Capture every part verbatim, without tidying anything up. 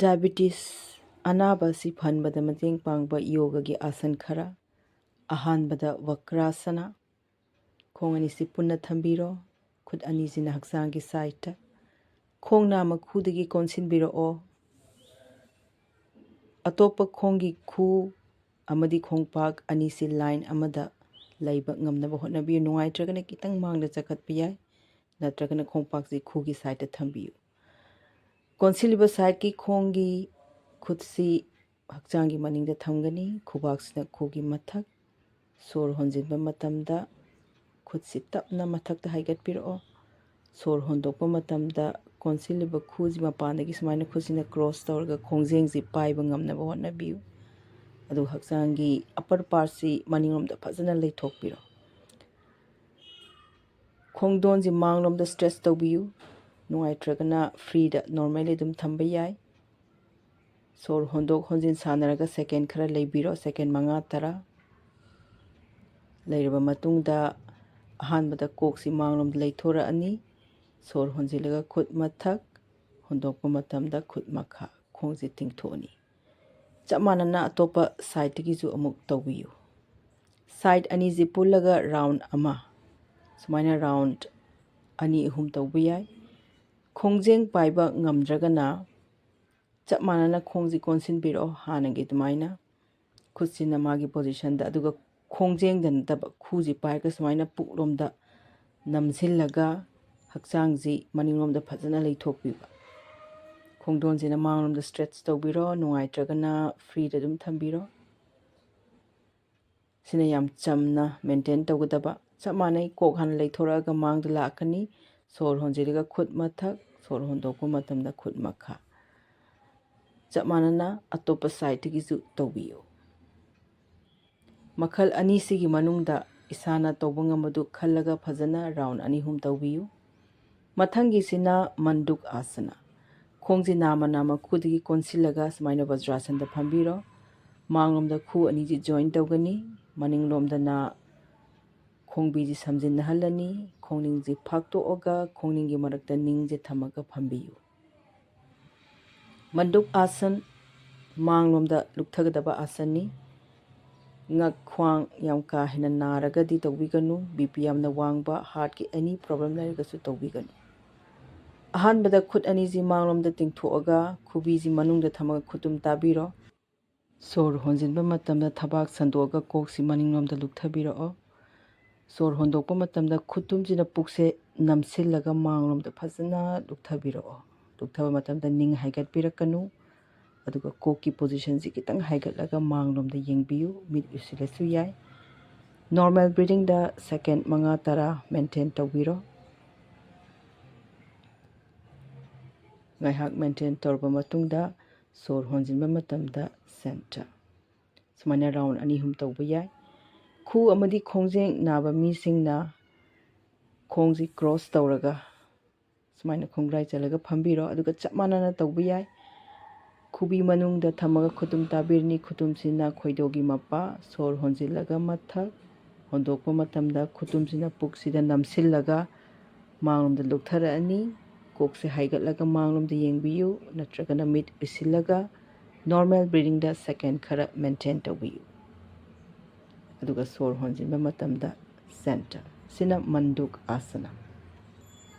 Diabetes ꯑꯅꯥꯕ ꯑꯁꯤ ꯐꯍꯟꯕꯗ ꯃꯇꯦꯡ ꯄꯥꯡꯕ ꯌꯣꯒꯒꯤ ꯑꯥꯁꯟ ꯈꯔ꯫ ꯑꯍꯥꯟꯕꯗ ꯋꯀ꯭ꯔꯥꯁꯅ꯫ ꯈꯣꯡ ꯑꯅꯤꯁꯤ ꯄꯨꯟꯅ ꯊꯝꯕꯤꯔꯣ꯫ ꯈꯨꯠ ꯑꯅꯤꯁꯤꯅ ꯍꯛꯆꯥꯡꯒꯤ ꯁꯥꯏꯠꯇ꯫ ꯈꯣꯡ ꯅꯥꯝꯃ ꯈꯨꯗꯒꯤ ꯀꯣꯟꯁꯤꯟꯕꯤꯔꯛꯑꯣ꯫ ꯑꯇꯣꯞꯄ ꯈꯣꯡꯒꯤ ꯈꯨ ꯑꯃꯗꯤ ꯈꯣꯡꯄꯥꯛ ꯑꯅꯤꯁꯤ ꯂꯥꯏꯟ ꯑꯃꯗ ꯂꯩꯕ ꯉꯝꯅꯕ ꯍꯣꯠꯅꯕꯤꯌꯨ꯫ ꯅꯨꯡꯉꯥꯏꯇ꯭ꯔꯒꯅ ꯈꯤꯇꯪ ꯃꯥꯡꯗ ꯆꯈꯠꯄ ꯌꯥꯏ, ꯅꯠꯇ꯭ꯔꯒꯅ ꯈꯣꯡꯄꯥꯛꯁꯤ ꯈꯨꯒꯤ ꯁꯥꯏꯠꯇ ꯊꯝꯕꯤꯌꯨ꯫ ꯀꯣꯟꯁꯤꯜꯂꯤꯕ ꯁꯥꯏꯠꯀꯤ ꯈꯣꯡꯒꯤ ꯈꯨꯠꯁꯤ ꯍꯛꯆꯥꯡꯒꯤ ꯃꯅꯤꯡꯗ ꯊꯝꯒꯅꯤ꯫ ꯈꯨꯕꯥꯛꯁꯤꯅ ꯈꯨꯒꯤ ꯃꯊꯛ꯫ ꯁꯣꯔ ꯍꯣꯟꯖꯤꯟꯕ ꯃꯇꯝꯗ ꯈꯨꯠꯁꯤ ꯇꯞꯅ ꯃꯊꯛꯇ ꯍꯥꯏꯒꯠꯄꯤꯔꯛꯑꯣ꯫ ꯁꯣꯔ ꯍꯣꯟꯗꯣꯛꯄ ꯃꯇꯝꯗ ꯀꯣꯟꯁꯤꯜꯂꯤꯕ ꯈꯨꯁꯤ ꯃꯄꯥꯟꯗꯒꯤ ꯁꯨꯃꯥꯏꯅ ꯈꯨꯠꯁꯤꯅ ꯀ꯭ꯔꯣꯁ ꯇꯧꯔꯒ ꯈꯣꯡꯖꯦꯡꯁꯤ ꯄꯥꯏꯕ ꯉꯝꯅꯕ ꯍꯣꯠꯅꯕꯤꯌꯨ꯫ ꯑꯗꯨꯒ ꯍꯛꯆꯥꯡꯒꯤ ꯑꯄꯔ ꯄꯥꯔꯠꯁꯤ ꯃꯅꯤꯡꯂꯣꯝꯗ ꯐꯖꯅ ꯂꯩꯊꯣꯛꯄꯤꯔꯣ꯫ ꯈꯣꯡꯗꯣꯟꯁꯤ ꯃꯥꯡꯂꯣꯝꯗ ꯁ꯭ꯇ꯭ꯔꯦꯆ ꯇꯧꯕꯤꯌꯨ꯫ ꯅꯨꯡꯉꯥꯏꯇ꯭ꯔꯒꯅ ꯐ꯭ꯔꯤꯗ ꯅꯣꯔꯃꯦꯜꯂꯤ ꯑꯗꯨꯝ ꯊꯝꯕ ꯌꯥꯏ꯫ ꯁꯣꯔ ꯍꯣꯟꯗꯣꯛ ꯍꯣꯟꯖꯤꯟ ꯁꯥꯟꯅꯔꯒ ꯁꯦꯀꯦꯟ ꯈꯔ ꯂꯩꯕꯤꯔꯣ, ꯁꯦꯀꯦꯟ ꯃꯉꯥ ꯇꯔꯥ꯫ ꯂꯩꯔꯕ ꯃꯇꯨꯡꯗ ꯑꯍꯥꯟꯕꯗ ꯀꯣꯛꯁꯤ ꯃꯥꯡꯂꯣꯝꯗ ꯂꯩꯊꯣꯔꯛꯑꯅꯤ꯫ ꯁꯣꯔ ꯍꯣꯟꯖꯤꯜꯂꯒ ꯈꯨꯠ ꯃꯊꯛ, ꯍꯣꯟꯗꯣꯛꯄ ꯃꯇꯝꯗ ꯈꯨꯠ ꯃꯈꯥ, ꯈꯣꯡꯁꯤ ꯇꯤꯡꯊꯣꯛꯑꯅꯤ꯫ ꯆꯞ ꯃꯥꯟꯅꯅ ꯑꯇꯣꯞꯄ ꯁꯥꯏꯠꯇꯒꯤꯁꯨ ꯑꯃꯨꯛ ꯇꯧꯕꯤꯌꯨ꯫ ꯁꯥꯏꯠ ꯑꯅꯤꯁꯤ ꯄꯨꯜꯂꯒ ꯔꯥꯎꯟ ꯑꯃ, ꯁꯨꯃꯥꯏꯅ ꯔꯥꯎꯟ ꯑꯅꯤ ꯑꯍꯨꯝ ꯇꯧꯕ ꯌꯥꯏ꯫ ꯈꯣꯡꯖꯦꯡ ꯄꯥꯏꯕ ꯉꯝꯗ꯭ꯔꯒꯅ ꯆꯞ ꯃꯥꯟꯅꯅ ꯈꯣꯡꯁꯤ ꯀꯣꯟꯁꯤꯟꯕꯤꯔꯛꯑꯣ ꯍꯥꯟꯅꯒꯤ ꯑꯗꯨꯃꯥꯏꯅ꯫ ꯈꯨꯠꯁꯤꯅ ꯃꯥꯒꯤ ꯄꯣꯖꯤꯁꯟꯗ, ꯑꯗꯨꯒ ꯈꯣꯡꯖꯦꯡꯗ ꯅꯠꯇꯕ ꯈꯨꯁꯤ ꯄꯥꯏꯔꯒ ꯁꯨꯃꯥꯏꯅ ꯄꯨꯛꯂꯣꯝꯗ ꯅꯝꯁꯤꯜꯂꯒ ꯍꯛꯆꯥꯡꯁꯤ ꯃꯅꯤꯡꯂꯣꯝꯗ ꯐꯖꯅ ꯂꯩꯊꯣꯛꯄꯤꯕ꯫ ꯈꯣꯡꯗꯣꯟꯁꯤꯅ ꯃꯥꯡꯂꯣꯝꯗ ꯁ꯭ꯇ꯭ꯔꯦꯆ ꯇꯧꯕꯤꯔꯣ, ꯅꯨꯡꯉꯥꯏꯇ꯭ꯔꯒꯅ ꯐ꯭ꯔꯤꯗ ꯑꯗꯨꯝ ꯊꯝꯕꯤꯔꯣ꯫ ꯁꯤꯅ ꯌꯥꯝ ꯆꯝꯅ ꯃꯦꯟꯇꯦꯟ ꯇꯧꯒꯗꯕ꯫ ꯆꯞ ꯃꯥꯟꯅꯩ, ꯀꯣꯛ ꯍꯥꯟꯅ ꯂꯩꯊꯣꯔꯛꯑꯒ ꯃꯥꯡꯗ ꯂꯥꯛꯀꯅꯤ꯫ ꯁꯣꯔ ꯍꯣꯟꯖꯤꯜꯂꯒ ꯈꯨꯠ ꯃꯊꯛ, ꯁꯣꯔ ꯍꯣꯟꯗꯣꯛꯄ ꯃꯇꯝꯗ ꯈꯨꯠ ꯃꯈꯥ꯫ ꯆꯞ ꯃꯥꯟꯅꯅ ꯑꯇꯣꯞꯄ ꯁꯥꯏꯠꯇꯒꯤꯁꯨ ꯇꯧꯕꯤꯌꯨ꯫ ꯃꯈꯜ ꯑꯅꯤꯁꯤꯒꯤ ꯃꯅꯨꯡꯗ ꯏꯁꯥꯅ ꯇꯧꯕ ꯉꯝꯕꯗꯨ ꯈꯜꯂꯒ ꯐꯖꯅ ꯔꯥꯎꯟ ꯑꯅꯤ ꯑꯍꯨꯝ ꯇꯧꯕꯤꯌꯨ꯫ ꯃꯊꯪꯒꯤꯁꯤꯅ ꯃꯟꯗꯨꯛ ꯑꯥꯁꯅ꯫ ꯈꯣꯡꯁꯤ ꯅꯥꯝꯃ ꯅꯥꯝꯃ ꯈꯨꯗꯒꯤ ꯀꯣꯟꯁꯤꯜꯂꯒ ꯁꯨꯃꯥꯏꯅ ꯕꯖ꯭ꯔꯥꯁꯟꯗ ꯐꯝꯕꯤꯔꯣ꯫ ꯃꯥꯡꯂꯣꯝꯗ ꯈꯨ ꯑꯅꯤꯁꯤ ꯖꯣꯏꯟ ꯇꯧꯒꯅꯤ꯫ ꯃꯅꯤꯡꯂꯣꯝꯗꯅ ꯈꯣꯡꯕꯤꯁꯤ ꯁꯝꯖꯤꯟꯅꯍꯜꯂꯅꯤ꯫ ꯈꯣꯡꯅꯤꯡꯁꯤ ꯐꯥꯛꯇꯣꯛꯑꯒ ꯈꯣꯡꯅꯤꯡꯒꯤ ꯃꯔꯛꯇ ꯅꯤꯡꯁꯦ ꯊꯝꯃꯒ ꯐꯝꯕꯤꯌꯨ꯫ ꯃꯟꯗꯨꯛ ꯑꯥꯁꯟ, ꯃꯥꯡꯂꯣꯝꯗ ꯂꯨꯞꯊꯒꯗꯕ ꯑꯥꯁꯟꯅꯤ꯫ ꯉꯛ ꯈ꯭ꯋꯥꯡ ꯌꯥꯝ ꯀꯥ ꯍꯦꯟꯅ ꯅꯥꯔꯒꯗꯤ ꯇꯧꯕꯤꯒꯅꯨ꯫ ꯕꯤ ꯄꯤ ꯌꯥꯝꯅ ꯋꯥꯡꯕ, ꯍꯥꯔꯠꯀꯤ ꯑꯦꯅꯤ ꯄ꯭ꯔꯣꯕ꯭ꯂꯦꯝ ꯂꯩꯔꯒꯁꯨ ꯇꯧꯕꯤꯒꯅꯨ꯫ ꯑꯍꯥꯟꯕꯗ ꯈꯨꯠ ꯑꯅꯤꯁꯤ ꯃꯥꯡꯂꯣꯝꯗ ꯇꯤꯡꯊꯣꯛꯑꯒ ꯈꯨꯕꯤꯁꯤ ꯃꯅꯨꯡꯗ ꯊꯝꯃꯒ ꯈꯨꯇꯨꯝ ꯇꯥꯕꯤꯔꯣ꯫ ꯁꯣꯔ ꯍꯣꯟꯖꯤꯟꯕ ꯃꯇꯝꯗ ꯊꯕꯥꯛ ꯁꯟꯗꯣꯛꯑꯒ ꯀꯣꯛꯁꯤ ꯃꯅꯤꯡꯂꯣꯝꯗ ꯂꯨꯞꯊꯕꯤꯔꯛꯑꯣ꯫ ꯁꯣꯔ ꯍꯣꯟꯗꯣꯛꯄ ꯃꯇꯝꯗ ꯈꯨꯠꯇꯨꯝꯁꯤꯅ ꯄꯨꯛꯁꯦ ꯅꯝꯁꯤꯜꯂꯒ ꯃꯥꯡꯂꯣꯝꯗ ꯐꯖꯅ ꯂꯨꯞꯊꯕꯤꯔꯛꯑꯣ꯫ ꯂꯨꯞꯊꯕ ꯃꯇꯝꯗ ꯅꯤꯡ ꯍꯥꯏꯒꯠꯄꯤꯔꯛꯀꯅꯨ꯫ ꯑꯗꯨꯒ ꯀꯣꯛꯀꯤ ꯄꯣꯖꯤꯁꯟꯁꯤ ꯈꯤꯇꯪ ꯍꯥꯏꯒꯠꯂꯒ ꯃꯥꯡꯂꯣꯝꯗ ꯌꯦꯡꯕꯤꯌꯨ꯫ ꯃꯤꯠ ꯎꯏꯁꯤꯜꯂꯁꯨ ꯌꯥꯏ꯫ ꯅꯣꯔꯃꯦꯜ ꯕ꯭ꯔꯤꯗꯤꯡꯗ ꯁꯦꯀꯦꯟ ꯃꯉꯥ ꯇꯔꯥ ꯃꯦꯟꯇꯦꯟ ꯇꯧꯕꯤꯔꯣ꯫ ꯉꯥꯏꯍꯥꯛ ꯃꯦꯟꯇꯦꯟ ꯇꯧꯔꯕ ꯃꯇꯨꯡꯗ ꯁꯣꯔ ꯍꯣꯟꯖꯤꯟꯕ ꯃꯇꯝꯗ ꯁꯦꯟꯇꯔ꯫ ꯁꯨꯃꯥꯏꯅ ꯔꯥꯎꯟ ꯑꯅꯤ ꯑꯍꯨꯝ ꯇꯧꯕ ꯌꯥꯏ꯫ ꯈꯨ ꯑꯃꯗꯤ ꯈꯣꯡꯖꯦꯡ ꯅꯥꯕ ꯃꯤꯁꯤꯡꯅ ꯈꯣꯡꯁꯤ ꯀ꯭ꯔꯣꯁ ꯇꯧꯔꯒ ꯁꯨꯃꯥꯏꯅ ꯈꯣꯡꯒ꯭ꯔꯥꯏ ꯆꯜꯂꯒ ꯐꯝꯕꯤꯔꯣ꯫ ꯑꯗꯨꯒ ꯆꯞ ꯃꯥꯟꯅꯅ ꯇꯧꯕ ꯌꯥꯏ꯫ ꯈꯨꯕꯤ ꯃꯅꯨꯡꯗ ꯊꯝꯃꯒ ꯈꯨꯇꯨꯝ ꯇꯥꯕꯤꯔꯅꯤ꯫ ꯈꯨꯇꯨꯝꯁꯤꯅ ꯈꯣꯏꯗꯧꯒꯤ ꯃꯄꯥ, ꯁꯣꯔ ꯍꯣꯟꯖꯤꯜꯂꯒ ꯃꯊꯛ, ꯍꯣꯟꯗꯣꯛꯄ ꯃꯇꯝꯗ ꯈꯨꯇꯨꯝꯁꯤꯅ ꯄꯨꯛꯁꯤꯗ ꯅꯝꯁꯤꯜꯂꯒ ꯃꯥꯡꯂꯣꯝꯗ ꯂꯨꯞꯊꯔꯛꯑꯅꯤ꯫ ꯀꯣꯛꯁꯦ ꯍꯥꯏꯒꯠꯂꯒ ꯃꯥꯡꯂꯣꯝꯗ ꯌꯦꯡꯕꯤꯌꯨ, ꯅꯠꯇ꯭ꯔꯒꯅ ꯃꯤꯠ ꯎꯏꯁꯤꯜꯂꯒ ꯅꯣꯔꯃꯦꯜ ꯕ꯭ꯔꯤꯗꯤꯡꯗ ꯁꯦꯀꯦꯟ ꯈꯔ ꯃꯦꯟꯇꯦꯟ ꯇꯧꯕꯤꯌꯨ꯫ ꯑꯗꯨꯒ ꯁꯣꯔ ꯍꯣꯟꯖꯤꯟꯕ ꯃꯇꯝꯗ ꯁꯦꯟꯇꯔ꯫ ꯁꯤꯅ ꯃꯟꯗꯨꯛ ꯑꯥꯁꯅ꯫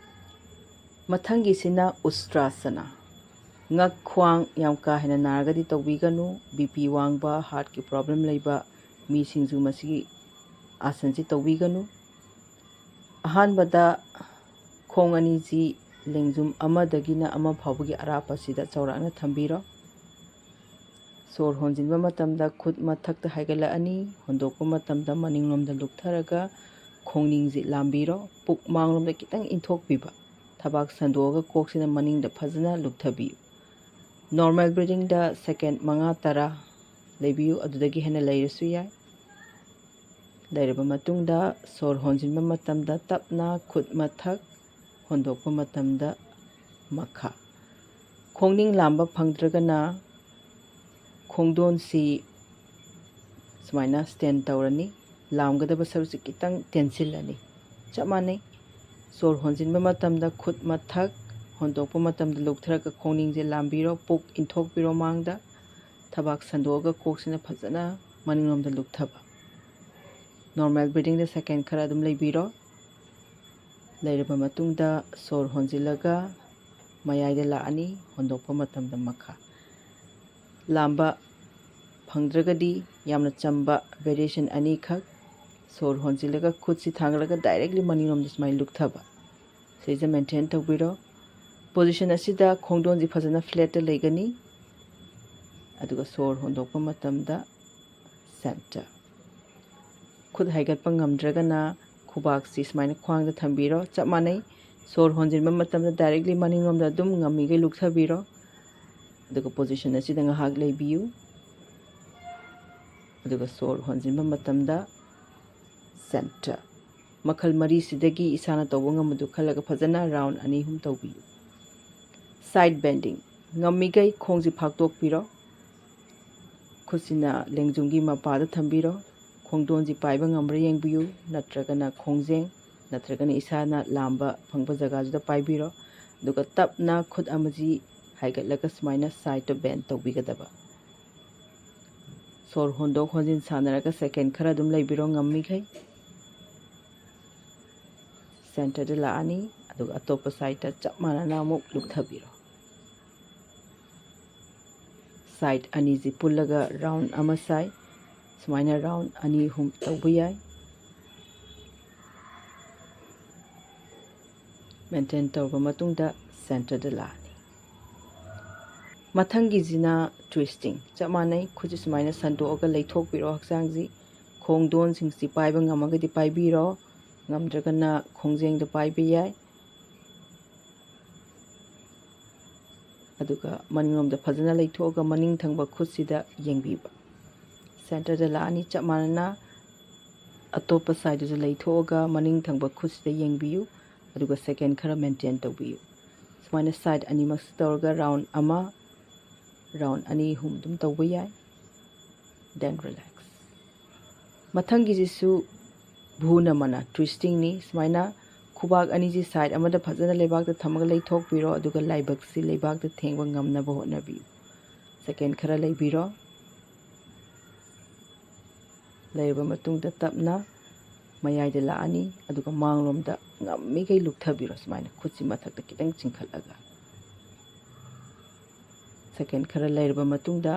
ꯃꯊꯪꯒꯤꯁꯤꯅ ꯎꯁꯇ꯭ꯔꯥꯁꯅ꯫ ꯉꯛ ꯈ꯭ꯋꯥꯡ ꯌꯥꯝ ꯀꯥ ꯍꯦꯟꯅ ꯅꯥꯔꯒꯗꯤ ꯇꯧꯕꯤꯒꯅꯨ꯫ ꯕꯤ ꯄꯤ ꯋꯥꯡꯕ, ꯍꯥꯔꯠꯀꯤ ꯄ꯭ꯔꯣꯕ꯭ꯂꯦꯝ ꯂꯩꯕ ꯃꯤꯁꯤꯡꯁꯨ ꯃꯁꯤꯒꯤ ꯑꯥꯁꯟꯁꯤ ꯇꯧꯕꯤꯒꯅꯨ꯫ ꯑꯍꯥꯟꯕꯗ ꯈꯣꯡ ꯑꯅꯤꯁꯤ ꯂꯦꯡꯖꯨꯝ ꯑꯃꯗꯒꯤꯅ ꯑꯃ ꯐꯥꯎꯕꯒꯤ ꯑꯔꯥꯞꯄꯁꯤꯗ ꯆꯥꯎꯔꯥꯛꯅ ꯊꯝꯕꯤꯔꯣ꯫ ꯁꯣꯔ ꯍꯣꯟꯖꯤꯟꯕ ꯃꯇꯝꯗ ꯈꯨꯠ ꯃꯊꯛꯇ ꯍꯥꯏꯒꯠꯂꯛꯑꯅꯤ, ꯍꯣꯟꯗꯣꯛꯄ ꯃꯇꯝꯗ ꯃꯅꯤꯡꯂꯣꯝꯗ ꯂꯨꯞꯊꯔꯒ ꯈꯣꯡꯅꯤꯡꯁꯤ ꯂꯥꯝꯕꯤꯔꯣ꯫ ꯄꯨꯛ ꯃꯥꯡꯂꯣꯝꯗ ꯈꯤꯇꯪ ꯏꯟꯊꯣꯛꯄꯤꯕ, ꯊꯕꯥꯛ ꯁꯟꯗꯣꯛꯑꯒ ꯀꯣꯛꯁꯤꯅ ꯃꯅꯤꯡꯗ ꯐꯖꯅ ꯂꯨꯞꯊꯕꯤꯌꯨ꯫ ꯅꯣꯔꯃꯦꯜ ꯕ꯭ꯔꯤꯗꯤꯡꯗ ꯁꯦꯀꯦꯟ ꯃꯉꯥ ꯇꯔꯥ ꯂꯩꯕꯤꯌꯨ, ꯑꯗꯨꯗꯒꯤ ꯍꯦꯟꯅ ꯂꯩꯔꯁꯨ ꯌꯥꯏ꯫ ꯂꯩꯔꯕ ꯃꯇꯨꯡꯗ ꯁꯣꯔ ꯍꯣꯟꯖꯤꯟꯕ ꯃꯇꯝꯗ ꯇꯞꯅ ꯈꯨꯠ ꯃꯊꯛ, ꯍꯣꯟꯗꯣꯛꯄ ꯃꯇꯝꯗ ꯃꯈꯥ꯫ ꯈꯣꯡꯅꯤꯡ ꯂꯥꯝꯕ ꯐꯪꯗ꯭ꯔꯒꯅ ꯈꯣꯡꯗꯣꯟꯁꯤ ꯁꯨꯃꯥꯏꯅ ꯁ꯭ꯇꯦꯟ ꯇꯧꯔꯅꯤ꯫ ꯂꯥꯝꯒꯗꯕ ꯁꯔꯨꯛꯁꯤ ꯈꯤꯇꯪ ꯇꯦꯟꯁꯤꯜꯂꯅꯤ꯫ ꯆꯞ ꯃꯥꯟꯅꯩ꯫ ꯁꯣꯔ ꯍꯣꯟꯖꯤꯟꯕ ꯃꯇꯝꯗ ꯈꯨꯠ ꯃꯊꯛ, ꯍꯣꯟꯗꯣꯛꯄ ꯃꯇꯝꯗ ꯂꯨꯞꯊꯔꯒ ꯈꯣꯡꯅꯤꯡꯁꯦ ꯂꯥꯝꯕꯤꯔꯣ, ꯄꯨꯛ ꯏꯟꯊꯣꯛꯄꯤꯔꯣ ꯃꯥꯡꯗ꯫ ꯊꯕꯥꯛ ꯁꯟꯗꯣꯛꯑꯒ ꯀꯣꯛꯁꯤꯅ ꯐꯖꯅ ꯃꯅꯤꯡꯂꯣꯝꯗ ꯂꯨꯞꯊꯕ꯫ Normal breathingꯗ second ꯈꯔ ꯑꯗꯨꯝ ꯂꯩꯕꯤꯔꯣ꯫ ꯂꯩꯔꯕ ꯃꯇꯨꯡꯗ ꯁꯣꯔ ꯍꯣꯟꯖꯤꯜꯂꯒ ꯃꯌꯥꯏꯗ ꯂꯥꯛꯑꯅꯤ, ꯍꯣꯟꯗꯣꯛꯄ ꯃꯇꯝꯗ ꯃꯈꯥ꯫ ꯂꯥꯝꯕ ꯐꯪꯗ꯭ꯔꯒꯗꯤ ꯌꯥꯝꯅ ꯆꯝꯕ variation ꯑꯅꯤꯈꯛ, ꯁꯣꯔ ꯍꯣꯟꯖꯤꯜꯂꯒ ꯈꯨꯠꯁꯤ ꯊꯥꯡꯒꯠꯂꯒ directly ꯃꯅꯤꯡꯂꯣꯝꯗ ꯁꯨꯃꯥꯏꯅ ꯂꯨꯞꯊꯕ, ꯁꯤꯁꯦ maintain ꯇꯧꯕꯤꯔꯣ꯫ Position ꯑꯁꯤꯗ ꯈꯣꯡꯗꯣꯟꯁꯤ ꯐꯖꯅ flatꯇ ꯂꯩꯒꯅꯤ, ꯑꯗꯨꯒ ꯁꯣꯔ ꯍꯣꯟꯗꯣꯛꯄ ꯃꯇꯝꯗ center꯫ ꯈꯨꯠ ꯍꯥꯏꯒꯠꯄ ꯉꯝꯗ꯭ꯔꯒꯅ ꯈꯨꯕꯥꯛꯁꯤ ꯁꯨꯃꯥꯏꯅ ꯈ꯭ꯋꯥꯡꯗ ꯊꯝꯕꯤꯔꯣ꯫ ꯆꯞ ꯃꯥꯟꯅꯩ, ꯁꯣꯔ ꯍꯣꯟꯖꯤꯟꯕ ꯃꯇꯝꯗ directly ꯃꯅꯤꯡꯂꯣꯝꯗ ꯑꯗꯨꯝ ꯉꯝꯃꯤꯈꯩ ꯂꯨꯞꯊꯕꯤꯔꯣ꯫ ꯑꯗꯨꯒ position ꯑꯁꯤꯗ ꯉꯥꯏꯍꯥꯛ ꯂꯩꯕꯤꯌꯨ꯫ ꯑꯗꯨꯒ ꯁꯣꯔ ꯍꯣꯟꯖꯤꯟꯕ ꯃꯇꯝꯗ center꯫ ꯃꯈꯜ ꯃꯔꯤꯁꯤꯗꯒꯤ ꯏꯁꯥꯅ ꯇꯧꯕ ꯉꯝꯕꯗꯨ ꯈꯜꯂꯒ ꯐꯖꯅ round ꯑꯅꯤ ꯑꯍꯨꯝ ꯇꯧꯕꯤꯌꯨ꯫ Side bending꯫ ꯉꯝꯃꯤꯈꯩ ꯈꯣꯡꯁꯤ ꯐꯥꯛꯇꯣꯛꯄꯤꯔꯣ꯫ ꯈꯨꯠꯁꯤꯅ ꯂꯦꯡꯖꯨꯝꯒꯤ ꯃꯄꯥꯗ ꯊꯝꯕꯤꯔꯣ꯫ ꯈꯣꯡꯗꯣꯟꯁꯤ ꯄꯥꯏꯕ ꯉꯝꯕ꯭ꯔꯥ ꯌꯦꯡꯕꯤꯌꯨ, ꯅꯠꯇ꯭ꯔꯒꯅ ꯈꯣꯡꯖꯦꯡ, ꯅꯠꯇ꯭ꯔꯒꯅ ꯏꯁꯥꯅ ꯂꯥꯝꯕ ꯐꯪꯕ ꯖꯒꯥꯗꯨꯗ ꯄꯥꯏꯕꯤꯔꯣ꯫ ꯑꯗꯨꯒ ꯇꯞꯅ ꯈꯨꯠ ꯑꯃꯁꯤ ꯍꯥꯏꯒꯠꯂꯒ ꯁꯨꯃꯥꯏꯅ sideꯇ bend ꯇꯧꯕꯤꯒꯗꯕ꯫ ꯁꯣꯔ ꯍꯣꯟꯗꯣꯛ ꯍꯣꯟꯖꯤꯟ ꯁꯥꯟꯅꯔꯒ second ꯈꯔ ꯑꯗꯨꯝ ꯂꯩꯕꯤꯔꯣ ꯉꯝꯃꯤꯈꯩ꯫ Centreꯗ ꯂꯥꯛꯑꯅꯤ, ꯑꯗꯨꯒ ꯑꯇꯣꯞꯄ sideꯇ ꯆꯞ ꯃꯥꯟꯅꯅ ꯑꯃꯨꯛ ꯂꯨꯞꯊꯕꯤꯔꯣ꯫ Side ꯑꯅꯤꯁꯤ ꯄꯨꯜꯂꯒ round ꯑꯃ ꯁꯥꯏ꯫ ꯁꯨꯃꯥꯏꯅ round ꯑꯅꯤ ꯑꯍꯨꯝ ꯇꯧꯕ ꯌꯥꯏ꯫ Maintain ꯇꯧꯔꯕ ꯃꯇꯨꯡꯗ centreꯗ ꯂꯥꯛꯑꯅꯤ꯫ ꯃꯊꯪꯒꯤꯁꯤꯅ twisting꯫ ꯆꯞ ꯃꯥꯟꯅꯩ, ꯈꯨꯠꯁꯤ ꯁꯨꯃꯥꯏꯅ ꯁꯟꯗꯣꯛꯑꯒ ꯂꯩꯊꯣꯛꯄꯤꯔꯣ ꯍꯛꯆꯥꯡꯁꯤ꯫ ꯈꯣꯡꯗꯣꯟꯁꯤꯡꯁꯤ ꯄꯥꯏꯕ ꯉꯝꯃꯒꯗꯤ ꯄꯥꯏꯕꯤꯔꯣ, ꯉꯝꯗ꯭ꯔꯒꯅ ꯈꯣꯡꯖꯦꯡꯗ ꯄꯥꯏꯕ ꯌꯥꯏ꯫ ꯑꯗꯨꯒ ꯃꯅꯤꯡꯂꯣꯝꯗ ꯐꯖꯅ ꯂꯩꯊꯣꯛꯑꯒ ꯃꯅꯤꯡ ꯊꯪꯕ ꯈꯨꯠꯁꯤꯗ ꯌꯦꯡꯕꯤꯕ꯫ Centreꯗ ꯂꯥꯛꯑꯅꯤ, ꯆꯞ ꯃꯥꯟꯅꯅ ꯑꯇꯣꯞꯄ sideꯇꯁꯨ ꯂꯩꯊꯣꯛꯑꯒ ꯃꯅꯤꯡ ꯊꯪꯕ ꯈꯨꯠꯁꯤꯗ ꯌꯦꯡꯕꯤꯌꯨ, ꯑꯗꯨꯒ second ꯈꯔ maintain ꯇꯧꯕꯤꯌꯨ꯫ ꯁꯨꯃꯥꯏꯅ side ꯑꯅꯤꯃꯛꯁꯤ ꯇꯧꯔꯒ round ꯑꯃ, round ꯑꯅꯤ ꯑꯍꯨꯝ ꯑꯗꯨꯝ ꯇꯧꯕ ꯌꯥꯏ꯫ Then relax꯫ ꯃꯊꯪꯒꯤꯁꯤꯁꯨ ꯚ꯭ꯔꯨ ꯅꯃꯅ twistingꯅꯤ꯫ ꯁꯨꯃꯥꯏꯅ ꯈꯨꯕꯥꯛ ꯑꯅꯤꯁꯤ side ꯑꯃꯗ ꯐꯖꯅ ꯂꯩꯕꯥꯛꯇ ꯊꯝꯃꯒ ꯂꯩꯊꯣꯛꯄꯤꯔꯣ, ꯑꯗꯨꯒ ꯂꯥꯏꯕꯛꯁꯤ ꯂꯩꯕꯥꯛꯇ ꯊꯦꯡꯕ ꯉꯝꯅꯕ ꯍꯣꯠꯅꯕꯤꯌꯨ꯫ Second ꯈꯔ ꯂꯩꯕꯤꯔꯣ꯫ ꯂꯩꯔꯕ ꯃꯇꯨꯡꯗ ꯇꯞꯅ ꯃꯌꯥꯏꯗ ꯂꯥꯛꯑꯅꯤ, ꯑꯗꯨꯒ ꯃꯥꯡꯂꯣꯝꯗ ꯉꯝꯃꯤꯈꯩ ꯂꯨꯞꯊꯕꯤꯔꯣ꯫ ꯁꯨꯃꯥꯏꯅ ꯈꯨꯠꯁꯤ ꯃꯊꯛꯇ ꯈꯤꯇꯪ ꯆꯤꯡꯈꯠꯂꯒ꯫ Second ꯈꯔ ꯂꯩꯔꯕ ꯃꯇꯨꯡꯗ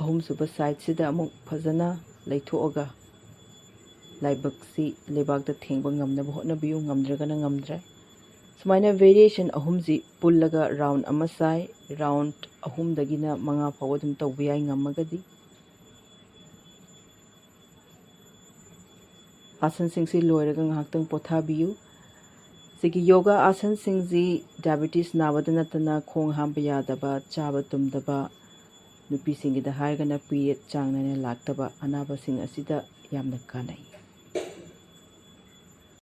ꯑꯍꯨꯝꯁꯨꯕ sideꯁꯤꯗ ꯑꯃꯨꯛ ꯐꯖꯅ ꯂꯩꯊꯣꯛꯑꯒ ꯂꯥꯏꯕꯛꯁꯤ ꯂꯩꯕꯥꯛꯇ ꯊꯦꯡꯕ ꯉꯝꯅꯕ ꯍꯣꯠꯅꯕꯤꯌꯨ, ꯉꯝꯗ꯭ꯔꯒꯅ ꯉꯝꯗ꯭ꯔꯦ꯫ ꯁꯨꯃꯥꯏꯅ variation ꯑꯍꯨꯝꯁꯤ ꯄꯨꯜꯂꯒ round ꯑꯃ ꯁꯥꯏ꯫ Round ꯑꯍꯨꯝꯗꯒꯤꯅ ꯃꯉꯥ ꯐꯥꯎꯕ ꯑꯗꯨꯝ ꯇꯧꯕ ꯌꯥꯏ ꯉꯝꯃꯒꯗꯤ꯫ ꯑꯥꯁꯟꯁꯤꯡꯁꯤ ꯂꯣꯏꯔꯒ ꯉꯥꯏꯍꯥꯛꯇꯪ ꯄꯣꯊꯥꯕꯤꯌꯨ꯫ ꯁꯤꯒꯤ ꯌꯣꯒꯥ ꯑꯥꯁꯟꯁꯤꯡꯁꯤ diabetes ꯅꯥꯕꯗ ꯅꯠꯇꯅ ꯈꯣꯡ ꯍꯥꯝꯕ ꯌꯥꯗꯕ, ꯆꯥꯕ ꯇꯨꯝꯗꯕ, ꯅꯨꯄꯤꯁꯤꯡꯒꯤꯗ ꯍꯥꯏꯔꯒꯅ period ꯆꯥꯡ ꯅꯥꯏꯅ ꯂꯥꯛꯇꯕ ꯑꯅꯥꯕꯁꯤꯡ ꯑꯁꯤꯗ ꯌꯥꯝꯅ ꯀꯥꯟꯅꯩ꯫